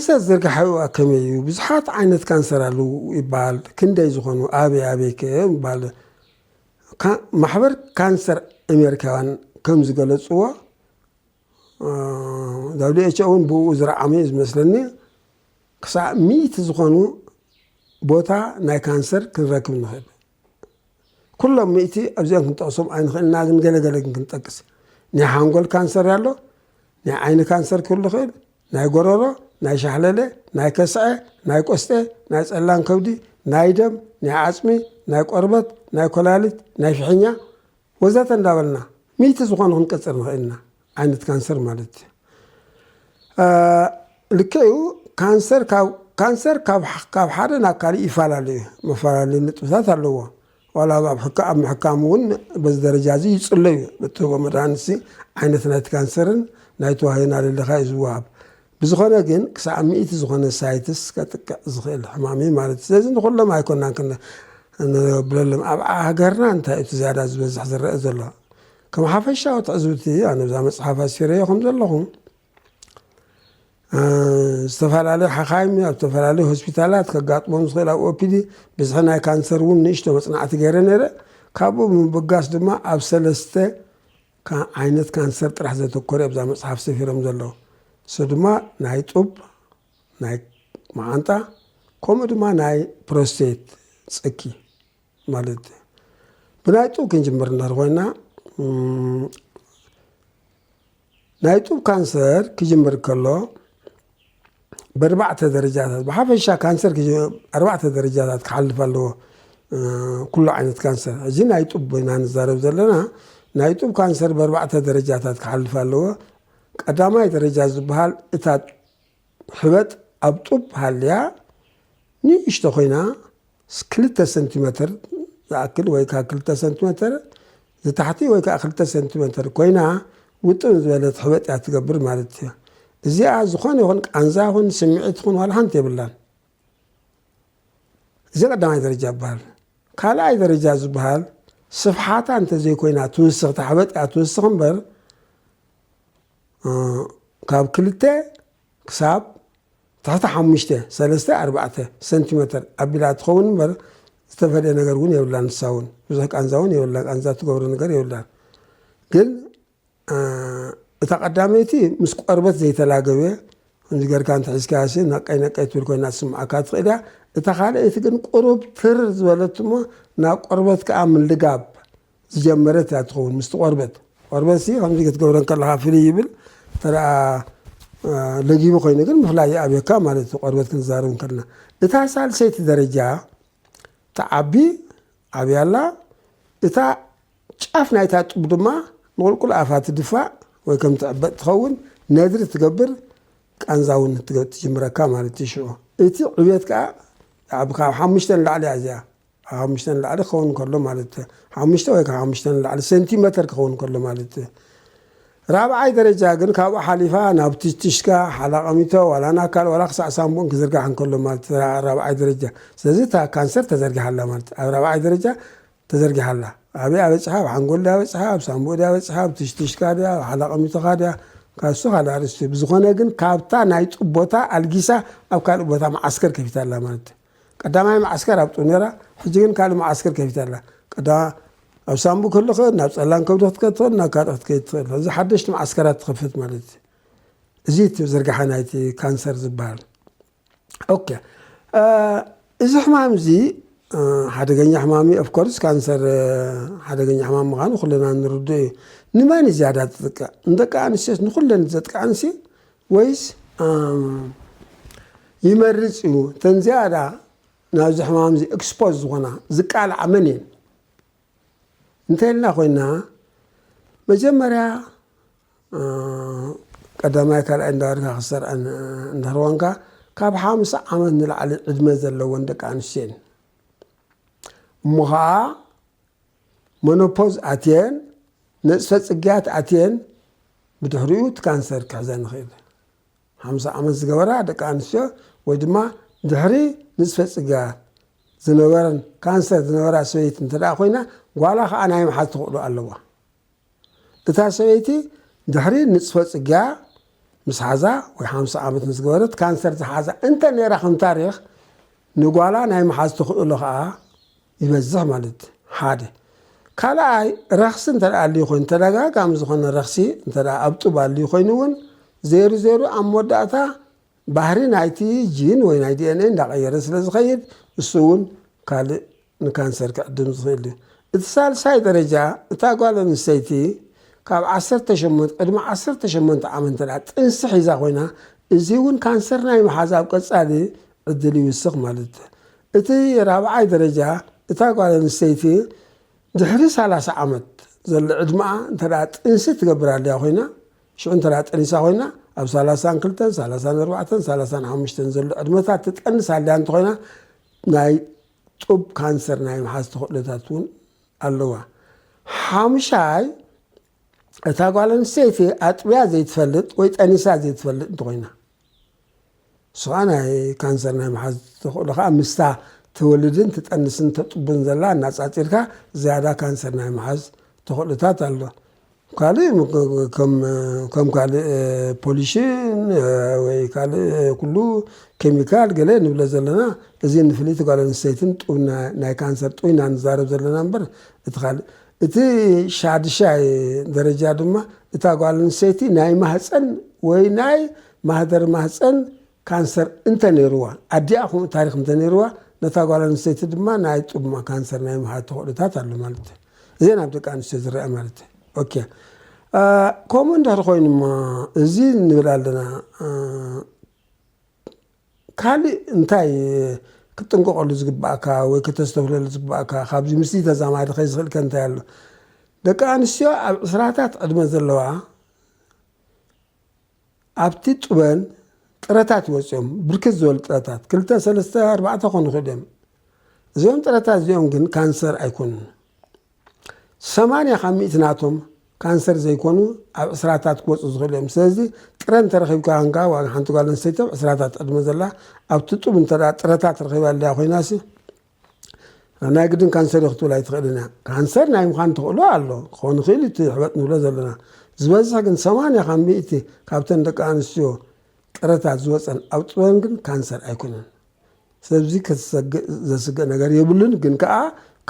ተዘርግሓ ከመይ እዩ? ብዙሓት ዓይነት ካንሰር ኣለዉ ይበሃል። ክንደይ ዝኾኑ፣ ኣበይ ኣበይ ከ ይበሃል? ማሕበር ካንሰር ኣሜሪካውያን ከም ዝገለፅዎ፣ ዳብሊው ኤች ኦ እውን ብኡ ዝረዓመ እዩ ዝመስለኒ። ክሳብ ሚእቲ ዝኾኑ ቦታ ናይ ካንሰር ክንረክብ ንኽእል። ኩሎም ሚእቲ ኣብዚኦም ክንጠቕሶም ኣይንኽእልና፣ ግን ገለገለ ግን ክንጠቅስ። ናይ ሓንጎል ካንሰር ኣሎ፣ ናይ ዓይኒ ካንሰር ክህሉ ይኽእል፣ ናይ ጎረሮ፣ ናይ ሻሕለለ፣ ናይ ከስዐ፣ ናይ ቆስጠ፣ ናይ ጸላም ከብዲ፣ ናይ ደም፣ ናይ ዓጽሚ፣ ናይ ቆርበት፣ ናይ ኮላሊት፣ ናይ ፍሕኛ ወዘተ እንዳበልና ሚእቲ ዝኾኑ ክንቀጽር ንኽእል ኢና። ዓይነት ካንሰር ማለት እዩ። ልክዕ እዩ። ካንሰር ካብ ሓደ ናብ ካልእ ይፈላለ እዩ። መፈላለዩ ንጥብታት ኣለዎ። ዋላ ኣብ ምሕካም እውን በዚ ደረጃ እዚ ይጽሎ እዩ። ብትህቦ መድሃኒት ዓይነት ናይቲ ካንሰርን ናይ ተዋህዮን ኣለለኻ እዩ ዝወሃብ። ብዝኾነ ግን ክሳብ ሚእቲ ዝኾነ ሳይትስ ከጥቅዕ ዝኽእል ሕማም እዩ ማለት እዩ። ስለዚ ንኩሎም ኣይኮናን ክንብለሎም። ኣብ ሃገርና እንታይ እቲ ዝያዳ ዝበዝሕ ዝረአ ዘሎ? ከም ሓፈሻዊ ትዕዝብቲ ኣነ ብዛ መጽሓፍ ኣስፊረዮ ከም ዘለኹ፣ ዝተፈላለዩ ሓኻይም ኣብ ዝተፈላለዩ ሆስፒታላት ከጋጥሞም ዝኽእል ኣብ ኦፒዲ ብዝሒ ናይ ካንሰር እውን ንእሽቶ መጽናዕቲ ገይረ ነይረ። ካብኡ ብምብጋስ ድማ ኣብ ሰለስተ ዓይነት ካንሰር ጥራሕ ዘተኮረ ኣብዛ መጽሓፍ ሰፊሮም ዘለዉ። እሱ ድማ ናይ ጡብ፣ ናይ መዓንጣ፣ ከምኡ ድማ ናይ ፕሮስቴት ጽኪ ማለት እዩ። ብናይ ጡብ ክንጅምር እንድሕር ኮይና፣ ናይ ጡብ ካንሰር ክጅምር ከሎ ብኣርባዕተ ደረጃታት፣ ብሓፈሻ ካንሰር ኣርባዕተ ደረጃታት ክሓልፍ ኣለዎ። ኩሉ ዓይነት ካንሰር፣ እዚ ናይ ጡብ ኢና ንዛረብ ዘለና። ናይ ጡብ ካንሰር ብኣርባዕተ ደረጃታት ክሓልፍ ኣለዎ። ቀዳማይ ደረጃ ዝበሃል እታ ሕበጥ ኣብ ጡብ ሃልያ ንእሽቶ ኮይና፣ ክልተ ሰንቲሜተር ዝኣክል ወይ ከዓ ክልተ ሰንቲሜተር ዝታሕቲ ወይ ከዓ ክልተ ሰንቲሜተር ኮይና ውጥም ዝበለት ሕበጥ እያ ትገብር ማለት እዩ። እዚኣ ዝኾነ ይኹን ቃንዛ ይኹን ስምዒት ይኹን ዋላ ሓንቲ የብላን። እዚ ቀዳማይ ደረጃ ይበሃል። ካልኣይ ደረጃ ዝበሃል ስፍሓታ እንተዘይኮይና ትውስኽ፣ እታ ሕበጥ እያ ትውስኽ እምበር፣ ካብ ክልተ ክሳብ ትሕቲ ሓሙሽተ፣ ሰለስተ ኣርባዕተ ሰንቲሜተር ኣቢላ ትኸውን እምበር ዝተፈለየ ነገር እውን የብላን። ንሳ እውን ብዙሕ ቃንዛ እውን የብላን። ቃንዛ ትገብሮ ነገር የብላን። ግን እታ ቀዳመይቲ ምስ ቆርበት ዘይተላገበ ከምዚ ገርካ እንተሒዝካያሲ ነቀይ ነቀይ ትብል ኮይና ትስምዓካ ትኽእል እያ። እታ ካልኣይቲ ግን ቁሩብ ትር ዝበለት እሞ ናብ ቆርበት ከዓ ምልጋብ ዝጀመረት እያ ትኸውን። ምስቲ ቆርበት፣ ቆርበት ሲ ከምዚ ክትገብረ እንከለኻ ፍልይ ይብል፣ ተደኣ ለጊቡ ኮይኑ ግን ምፍላይ ይኣብየካ ማለት እዩ። ቆርበት ክንዛረብ እንከለና እታ ሳልሰይቲ ደረጃ ትዓቢ፣ ዓብያ ኣላ። እታ ጫፍ ናይታ ጡብ ድማ ንቁልቁል ኣፋ ትድፋእ ወይ ከም ትዕበጥ ትኸውን፣ ነድሪ ትገብር፣ ቃንዛ እውን ትጀምረካ ማለት እዩ። ሽዑ እቲ ዕብየት ከዓ ካብ ሓሙሽተ ንላዕሊ እያ እዚኣ። ሓሙሽተ ንላዕሊ ክኸውን ከሎ ማለት እዩ። ሓሙሽተ ወይ ካብ ሓሙሽተ ንላዕሊ ሰንቲሜተር ክኸውን ከሎ ማለት እዩ። ራብዓይ ደረጃ ግን ካብኡ ሓሊፋ ናብ ትሽትሽካ፣ ሓላቐሚቶ፣ ዋላ ናብ ካልእ፣ ዋላ ክሳዕ ሳምቡእን ክዝርጋሕ እንከሎ ማለት እዩ። ራብዓይ ደረጃ። ስለዚ እታ ካንሰር ተዘርጊሓ ኣላ ማለት እዩ። ኣብ ራብዓይ ደረጃ ተዘርጊሓ ኣላ። ኣበይ ኣበጽሓ? ኣብ ሓንጎል ድያ በጽሓ? ኣብ ሳምቡእ ድያ በጽሓ? ኣብ ትሽትሽካ ድያ? ኣብ ሓላቐሚቶኻ ድያ? ካሱ ካልእ ኣርእስቲ። ብዝኾነ ግን ካብታ ናይ ጡብ ቦታ ኣልጊሳ ኣብ ካልእ ቦታ መዓስከር ከፊታ ኣላ ማለት እዩ። ቀዳማይ መዓስከር ኣብ ጡብ ነይራ፣ ሕጂ ግን ካልእ መዓስከር ከፊታ ኣላ። ቀዳ-፣ ኣብ ሳምቡእ ክህሉ ይኽእል፣ ናብ ጸላም ከብዲ ክትከድ ትኽእል፣ ናብ ካልእ ክትከይድ ትኽእል። እዚ ሓደሽቲ መዓስከራት ትኸፍት ማለት እዩ። እዚ እቲ ዝርጋሐ ናይቲ ካንሰር ዝበሃል። ኦኬ። እዚ ሕማም እዚ ሓደገኛ ሕማም እዩ። ኦፍኮርስ ካንሰር ሓደገኛ ሕማም ምዃኑ ኩልና ንርድኦ እዩ። ንመን እዩ ዝያዳ ዝጥቅዕ? ንደቂ ኣንስትዮስ ንኩለን ዘጥቅዐንሲ ወይስ ይመርጽ እዩ? እተን ዝያዳ ናብዚ ሕማም እዚ ኤክስፖዝ ዝኾና ዝቃልዓ መን እየን? እንተ ኢልና ኮይና መጀመርያ ቀዳማይ ካልኣይ እንዳበልካ ክሰርዐን እንድሕር ኮንካ ካብ ሓምሳ ዓመት ንላዕሊ ዕድመ ዘለወን ደቂ ኣንስትዮ እየን። እሞ ኸዓ ሞኖፖዝ ኣትየን ነፅፈ ፅግያት ኣትየን ብድሕሪኡ እቲ ካንሰር ክሕዘን ይኽእል። ሓምሳ ዓመት ዝገበራ ደቂ ኣንስትዮ ወይ ድማ ድሕሪ ንፅፈ ፅግያት ዝነበረን ካንሰር ዝነበራ ሰበይቲ እንተ ደኣ ኮይና ጓላ ከዓ ናይ ምሓዝ ተኽእሎ ኣለዋ። እታ ሰበይቲ ድሕሪ ንፅፈ ፅግያ ምስ ሓዛ ወይ ሓምሳ ዓመት ምስ ገበረት ካንሰር ዝሓዛ እንተ ነይራ ከም ታሪኽ፣ ንጓላ ናይ ምሓዝ ተኽእሎ ኸዓ ይበዝሕ ማለት ሓደ። ካልኣይ፣ ረኽሲ እንተ ደኣ ኣልዩ ኮይኑ፣ ተደጋጋሚ ዝኾነ ረኽሲ እንተ ደኣ ኣብ ጡብ ኣልዩ ኮይኑ እውን፣ ዜሩ ዜሩ ኣብ መወዳእታ ባህሪ ናይቲ ጂን ወይ ናይ ዲ ኤን ኤ እንዳቐየረ ስለ ዝኸይድ፣ እሱ እውን ካልእ ንካንሰር ክዕድም ዝኽእል እዩ። እቲ ሳልሳይ ደረጃ፣ እታ ጓል ኣንስተይቲ ካብ ዓሰርተ ሸሞንተ፣ ቅድሚ ዓሰርተ ሸሞንተ ዓመት እንተ ደኣ ጥንሲ ሒዛ ኮይና፣ እዚ እውን ካንሰር ናይ ምሓዝ ኣብ ቀጻሊ ዕድል ይውስኽ ማለት እዩ። እቲ ራብዓይ ደረጃ፣ እታ ጓል ኣንስተይቲ ድሕሪ ሰላሳ ዓመት ዘሎ ዕድመኣ እንተ ደኣ ጥንሲ ትገብር ኣልያ ኮይና፣ ሽዑ እንተ ደኣ ጠኒሳ ኮይና፣ ኣብ ሰላሳን ክልተን፣ ሰላሳን ኣርባዕተን፣ ሰላሳን ሓሙሽተን ዘሎ ዕድመታት ትጠንስ ኣልያ እንተኾይና፣ ናይ ጡብ ካንሰር ናይ ምሓዝ ተኽእሎታት እውን ኣለዋ። ሓሙሻይ፣ እታ ጓል ኣንስተይቲ ኣጥብያ ዘይትፈልጥ ወይ ጠኒሳ ዘይትፈልጥ እንተኾይና፣ እሱ ኸዓ ናይ ካንሰር ናይ ምሓዝ ተኽእሎ ኸዓ ምስታ ትወልድን ትጠንስን ተጡብን ዘላ እናጻጺርካ ዝያዳ ካንሰር ናይ ምሓዝ ተኽእሎታት ኣሎ። ካልእ ም-፣ ከም፣ ከም ካልእ፣ እ፣ ፖሊሽን፣ እ፣ ወይ ካልእ፣ እ፣ ኩሉ ኬሚካል ገለ ንብሎ ዘለና፣ እዚ ንፍልይቲ ጓል ኣንስተይትን ጡብ ና-፣ ናይ ካንሰር ጡብ ኢና ንዛረብ ዘለና እምበር፣ እቲ ካልእ፣ እቲ ሻድሻይ ደረጃ ድማ፣ እታ ጓል ኣንስተይቲ ናይ ማህፀን ወይ ናይ ማህደር ማህፀን ካንሰር እንተ ነይርዋ፣ ኣዲኣ ከምኡ ታሪኽ እንተ ነይርዋ፣ ነታ ጓል ኣንስተይቲ ድማ ናይ ጡብ ካንሰር ናይ ምሓዝ ተኽእሎታት ኣሎ ማለት እዩ። እዚአን ኣብ ደቂ ኣንስትዮ ዝረአ ማለት እዩ። ኦኬ። አ፣ ከምኡ እንድሕር ኮይኑማ፣ እዚ ንብል ኣለና፣ አ፣ ካልእ እንታይ ክትጥንቀቐሉ ዝግባእካ ወይ ከተስተብህለሉ ዝግባእካ፣ ካብዚ ምስዚ ተዛማዲ ከይዝኽእል ከ እንታይ ኣሎ? ደቂ ኣንስትዮ ኣብ ዕስራታት ዕድመ ዘለዋ ኣብቲ ጡበን ጥረታት ይወፅኦም፣ ብርክት ዝበሉ ጥረታት፣ ክልተ፣ ሰለስተ፣ ኣርባዕተ ክኾኑ ይኽእሉ እዮም። እዚኦም ጥረታት እዚኦም ግን ካንሰር ኣይኮኑን። ሰማንያ ካብ ሚእቲ ናቶም ካንሰር ዘይኮኑ ኣብ ዕስራታት ክወፁ ዝኽእሉ እዮም። ስለዚ ጥረ እንተረኺብካ ኮንካ፣ ዋላ ሓንቲ ጓል ኣንስተይቲ ኣብ ዕስራታት ዕድመ ዘላ ኣብቲ ጡብ እንተ ደኣ ጥረታት ረኺባ ኣለያ ኮይናሲ፣ ናይ ግድን ካንሰር እዩ ክትብል ኣይትኽእልን እያ። ካንሰር ናይ ምዃን ተኽእሎ ኣሎ፣ ክኸውን ይኽእል እዩ እቲ ሕበጥ ንብሎ ዘለና። ዝበዝሕ ግን ሰማንያ ካብ ሚእቲ ካብተን ደቂ ኣንስትዮ ጥረታት ዝወፀን ኣብ ጡበን ግን ካንሰር ኣይኮነን። ስለዚ ክትሰግእ ዘስግእ ነገር የብሉን፣ ግን ከኣ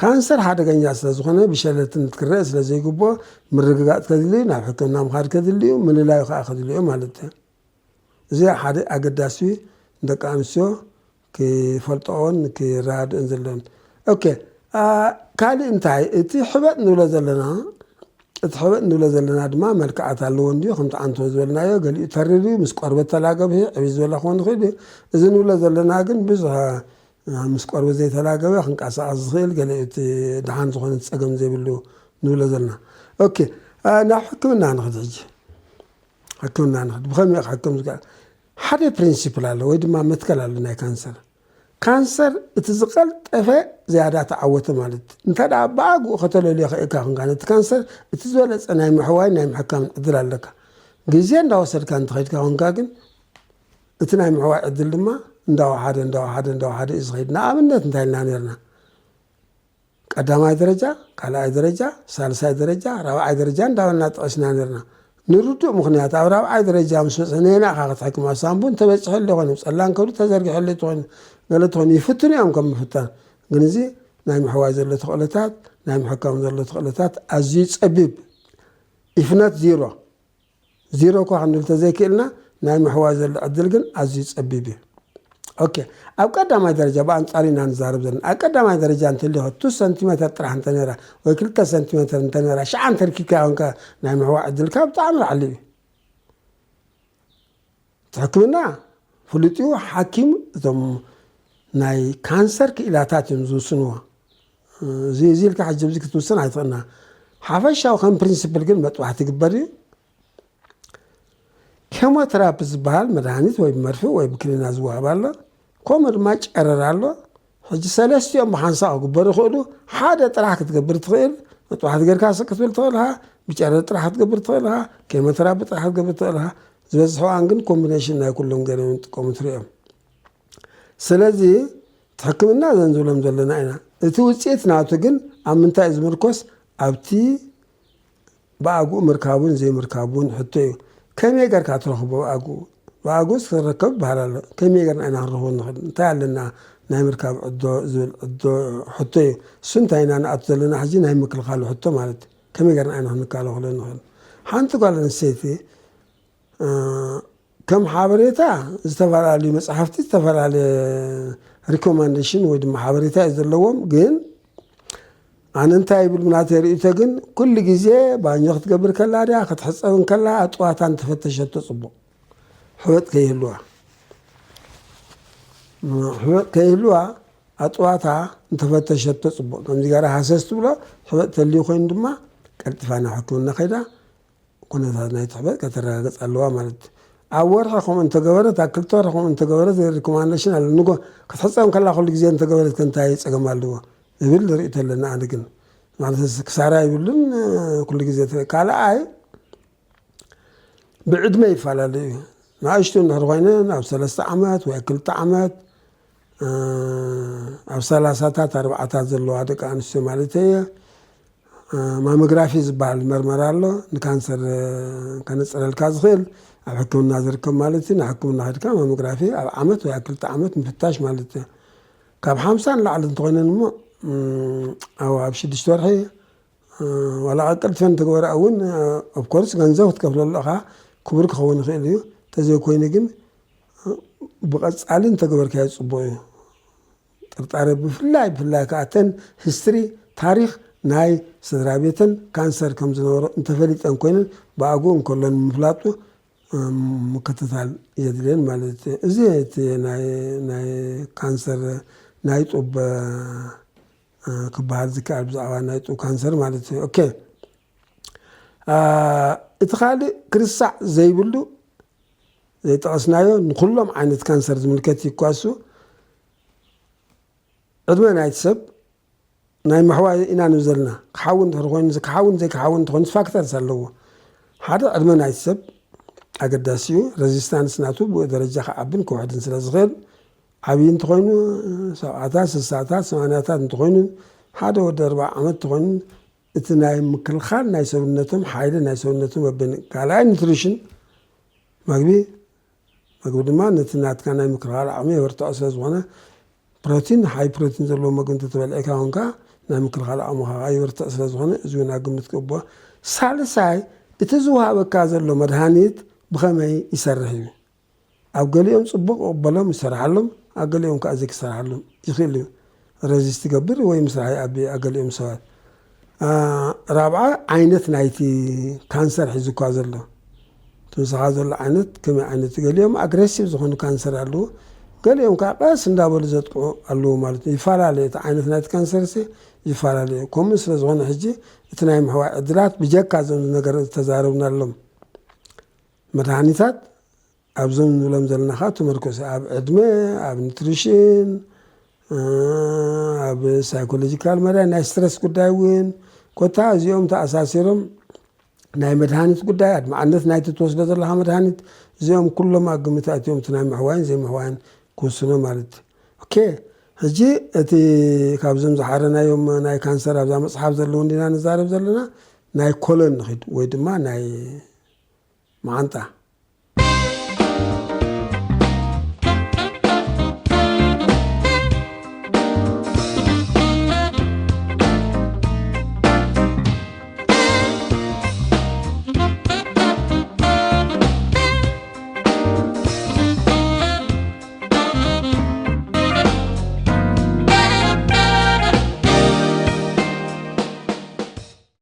ካንሰር ሓደገኛ ስለ ዝኾነ ብሸለልትን ክረአ ስለ ዘይግብኦ ምርግጋፅ ከድልዩ፣ ናብ ሕክምና ምኻድ ከድልዩ፣ ምልላዩ ከኣ ከድልዩ ማለት እዩ። እዚ ሓደ ኣገዳሲ ደቂ ኣንስትዮ ክፈልጥኦን ክረዳድኦን ዘለዎን። ኦኬ፣ አ፣ ካልእ እንታይ? እቲ ሕበጥ ንብሎ ዘለና፣ እቲ ሕበጥ ንብሎ ዘለና ድማ መልክዓት ኣለዎ እንድዩ፣ ከምቲ ዓንቶ ዝበልናዮ፣ ገሊኡ ተሪር እዩ፣ ምስ ቆርበት ተላገብ እዩ፣ ዕብይ ዝበለ ክኸውን ይኽእል እዩ። እዚ ንብሎ ዘለና ግን ብዙሕ፣ አ፣ ምስ ቆርበት ዘይተላገበ ክንቀሳቐስ ዝኽእል፣ ገሊኡ እቲ ደሓን ዝኾነ ጸገም ዘይብሉ ንብሎ ዘለና። ኦኬ፣ አ፣ ናብ ሕክምና ንኽድ ሕጂ። ሕክምና ንኽድ ብኸመይ ክሕክም ዝከኣል? ሓደ ፕሪንሲፕል ኣሎ ወይ ድማ መትከል ኣሎ ናይ ካንሰር። ካንሰር እቲ ዝቐልጠፈ ዝያዳ ተዓወተ ማለት እዩ። እንተ ደኣ ብኣግኡ ከተለልዮ ኽኢልካ ኾንካ ነቲ ካንሰር፣ እቲ ዝበለጸ ናይ ምሕዋይ ናይ ምሕካምን ዕድል ኣለካ። ግዜ እንዳወሰድካ እንተኸይድካ ኾንካ ግን፣ እቲ ናይ ምሕዋይ ዕድል ድማ እንዳወሓደ፣ እንዳወሓደ፣ እንዳወሓደ እዩ ዝኸይድ። ንኣብነት እንታይ ኢልና ነይርና? ቀዳማይ ደረጃ፣ ካልኣይ ደረጃ፣ ሳልሳይ ደረጃ፣ ራብዓይ ደረጃ እንዳበልና ጠቒስና ነርና። ንርዱእ ምኽንያት፣ ኣብ ራብዓይ ደረጃ ምስ በጽሐ ነየናይ ኢኻ ክትሕክም? ኣብ ሳምቡእ እንተበጺሐሉ ይኾን፣ ጸላም ከብዲ ተዘርጊሐሉ ትኾን፣ ገለ ትኾን፣ ይፍትኑ እዮም ከም ምፍታን። ግን እዚ ናይ ምሕዋይ ዘሎ ተኽእሎታት፣ ናይ ምሕካም ዘሎ ተኽእሎታት ኣዝዩ ጸቢብ፣ ኢፍ ኖት ዚሮ። ዚሮ እኳ ክንብል ተዘይክእልና፣ ናይ ምሕዋይ ዘሎ ዕድል ግን ኣዝዩ ጸቢብ እዩ። ኦኬ፣ ኣብ ቀዳማይ ደረጃ ብኣንጻሩ ኢና ንዛረብ ዘለና። ኣብ ቀዳማይ ደረጃ እንተልዩ ኸ፣ ቱ ሰንቲሜተር ጥራሕ እንተ ነይራ፣ ወይ ክልተ ሰንቲሜተር እንተ ነይራ፣ ሽዓ እንተ ርኪብካያ ኮንካ፣ ናይ ምሕዋይ ዕድልካ ብጣዕሚ ላዕሊ እዩ። እቲ ሕክምና ፍሉጥ እዩ። ሓኪም እቶም ናይ ካንሰር ክኢላታት እዮም ዝውስንዎ። እዚ፣ እዚ ኢልካ ሕጂ ኣብዚ ክትውስን ኣይትኽእልና። ሓፈሻዊ ከም ፕሪንሲፕል ግን መጥባሕቲ ይግበር እዩ። ኬሞቴራፒ ዝበሃል መድሃኒት ወይ ብመርፍእ ወይ ብክኒና ዝወሃብ ኣሎ። ከምኡ ድማ ጨረር ኣሎ። ሕጂ ሰለስቲኦም ብሓንሳእ ክግበሩ ይኽእሉ። ሓደ ጥራሕ ክትገብር ትኽእል፣ መጥባሕቲ ጌርካ ስቕ ክትብል ትኽእል ኢኻ፣ ብጨረር ጥራሕ ክትገብር ትኽእል ኢኻ፣ ኬሞቴራፒ ጥራሕ ክትገብር ትኽእል ኢኻ። ዝበዝሕ እዋን ግን ኮምቢኔሽን ናይ ኩሎም ገይሮም ይጥቀሙ ትርእዮም። ስለዚ እቲ ሕክምና እዘን ዝብሎም ዘለና ኢና። እቲ ውፅኢት ናቱ ግን ኣብ ምንታይ እዩ ዝምርኮስ? ኣብቲ ብኣግኡ ምርካቡን ዘይምርካቡን ሕቶ እዩ። ከመይ ጌርካ ትረኽቦ ብኣግኡ? ብኣግኡስ ክረከብ ይበሃል ኣሎ። ከመይ ጌርና ኢና ክንረኽቦ ንኽእል? እንታይ ኣለና ናይ ምርካብ ዕዶ ዝብል ዕዶ ሕቶ እዩ። እሱ እንታይ ኢና ንኣቱ ዘለና ሕጂ ናይ ምክልኻሉ ሕቶ ማለት እዩ። ከመይ ጌርና ኢና ክንከላኸሎ ንኽእል? ሓንቲ ጓል ኣንስተይቲ፣ እ፣ ከም ሓበሬታ ዝተፈላለዩ መጽሓፍቲ፣ ዝተፈላለየ ሪኮማንዴሽን ወይ ድማ ሓበሬታ እዩ ዘለዎም። ግን ኣነ እንታይ ይብል ብናተይ ርእይቶ ግን ኩሉ ግዜ ባኞ ክትገብር ከላ ድያ ክትሕጸብ እንከላ ኣጥዋታ እንተፈተሸቶ ጽቡቕ። ሕበጥ ከይህልዋ። ሕበጥ ከይህልዋ ኣጥዋታ እንተፈተሸቶ ጽቡቕ። ከምዚ ጋር ሃሰስ ትብሎ ሕበጥ ተልዩ ኮይኑ ድማ ቀልጢፋ ናብ ሕክምና ከይዳ ኩነታት ናይ ትሕበጥ ከተረጋግጽ ኣለዋ ማለት እዩ። ኣብ ወርሒ ከምኡ እንተገበረት፣ ኣብ ክልተ ወርሒ ከምኡ እንተገበረት ሪኮማንዴሽን ኣሎ። ንጎ ክትሕጸብ ከላ ኩሉ ግዜ እንተገበረት ከ እንታይ ጸገም ኣለዎ? እብል ርእይቶ ኣለና። ኣነ ግን ማለት ክሳራ ይብሉን ኩሉ ግዜ ተ-፣ ካልኣይ ብዕድመ ይፈላለ እዩ። ንኣሽቱ እንድሕር ኮይነን ኣብ ሰለስተ ዓመት ወይ ክልተ ዓመት፣ እ፣ ኣብ ሰላሳታት ኣርባዓታት ዘለዋ ደቂ ኣንስትዮ ማለት እየ። እ፣ ማሞግራፊ ዝበሃል መርመራ ኣሎ። ንካንሰር፣ እ፣ ከነጽረልካ ዝኽእል ኣብ ሕክምና ዝርከብ ማለት እዩ። ንሕክምና ከድካ ማሞግራፊ ኣብ ዓመት ወይ ኣብ ክልተ ዓመት ምፍታሽ ማለት እዩ። ካብ ሓምሳ ንላዕሊ እንተኾይነን እሞ፣ እ፣ ኣብ፣ ኣብ ሽዱሽተ ወርሒ፣ እ፣ ዋላ ቀልጢፈን እንተገበራ እውን፣ እ፣ ኦፍኮርስ ገንዘብ ክትከፍለሉ ኢኻ፣ ክቡር ክኸውን ይኽእል እዩ። እንተዘይኮይኑ ግን፣ እ፣ ብቐጻሊ እንተገበርካዮ ጽቡቕ እዩ። ጥርጣረ ብፍላይ፣ ብፍላይ ከኣ እተን ሂስትሪ፣ ታሪኽ ናይ ስድራ ቤተን ካንሰር ከም ዝነበሮ እንተፈሊጠን ኮይነን ብኣግኡ እንከሎን ምፍላጡ፣ እ፣ ምክትታል የድልየን ማለት እዩ። እዚ እቲ ናይ፣ ናይ ካንሰር ናይ ጡብ፣ እ፣ ክበሃል ዝከኣል ብዛዕባ ናይ ጡብ ካንሰር ማለት እዩ። ኦኬ። እ፣ እቲ ካልእ ክርሳዕ ዘይብሉ ዘይጠቐስናዮ ንኹሎም ዓይነት ካንሰር ዝምልከት እዩ እኳ እሱ ዕድመ ናይቲ ሰብ ናይ ምሕዋይ ኢና ንብል ዘለና። ክሓዊ እንድሕር ኮይኑ፣ ክሓውን ዘይክሓውን እንተኾይኑ ፋክተርስ ኣለዎ። ሓደ ዕድመ ናይቲ ሰብ ኣገዳሲ እዩ። ሬዚስታንስ ናቱ ብኡ ደረጃ ክዓብን ክውሕድን ስለ ዝኽእል ዓብዪ እንተኾይኑ ሰብዓታት፣ ስሳታት፣ ሰማንያታት እንተኾይኑ ሓደ ወዲ ኣርብዓ ዓመት እንተኾይኑ እቲ ናይ ምክልኻል ናይ ሰውነቶም ሓይሊ ናይ ሰውነቶም መበን ካልኣይ ኒትሪሽን መግቢ መግቢ ድማ ነቲ ናትካ ናይ ምክልኻል ዓቕሚ የበርትዖ ስለ ዝኾነ ፕሮቲን፣ ሃይ ፕሮቲን ዘለዎ መግቢ እንተተበልዒካ እውን ከኣ ናይ ምክልኻል ዓቕምኻ ይበርትዕ ስለ ዝኾነ እዚ እውን ኣብ ግምት ክእቦ። ሳልሳይ እቲ ዝወሃበካ ዘሎ መድሃኒት ብኸመይ ይሰርሕ እዩ? ኣብ ገሊኦም ጽቡቕ ይቕበሎም ይሰርሓሎም፣ ኣብ ገሊኦም ከኣ ዘይክሰርሓሎም ይኽእል እዩ። ረዚስት ይገብር ወይ ምስራሕ ይኣቢ ኣብ ገሊኦም ሰባት። እ፣ ራብዓ ዓይነት ናይቲ ካንሰር ሒዙ እኳ ዘሎ እቲ ምሳኻ ዘሎ ዓይነት ከመይ ዓይነት ገሊኦም ኣግሬሲቭ ዝኾኑ ካንሰር ኣለዎ። ገሊኦም ከዓ ቀስ እንዳበሉ ዘጥቅዑ ኣለዉ ማለት እዩ። ይፈላለዩ እቲ ዓይነት ናይቲ ካንሰር ሲ ይፈላለዩ። ከምኡ ስለ ዝኾነ ሕጂ እቲ ናይ ምሕዋይ ዕድላት ብጀካ እዞም ነገር ዝተዛረብናሎም መድሃኒታት ኣብዞም ንብሎም ዘለና ከዓ ተመርኮሰ ኣብ ዕድመ፣ ኣብ ኒትሪሽን፣ እ፣ ኣብ ሳይኮሎጂካል መዳይ ናይ ስትረስ ጉዳይ እውን ኮታ እዚኦም ተኣሳሲሮም ናይ መድሃኒት ጉዳይ ኣድማዕነት ናይቲ ትወስዶ ዘለኻ መድሃኒት እዚኦም ኩሎም ኣብ ግምት ኣትዮም እቲ ናይ ምሕዋይን ዘይምሕዋይን ክውስኖ ማለት እዩ። ኦኬ፣ ሕጂ እቲ ካብዞም ዝሓረናዮም ናይ ካንሰር ኣብዛ መፅሓፍ ዘለዉ እንዲና ንዛረብ ዘለና ናይ ኮሎን ንኺድ ወይ ድማ ናይ መዓንጣ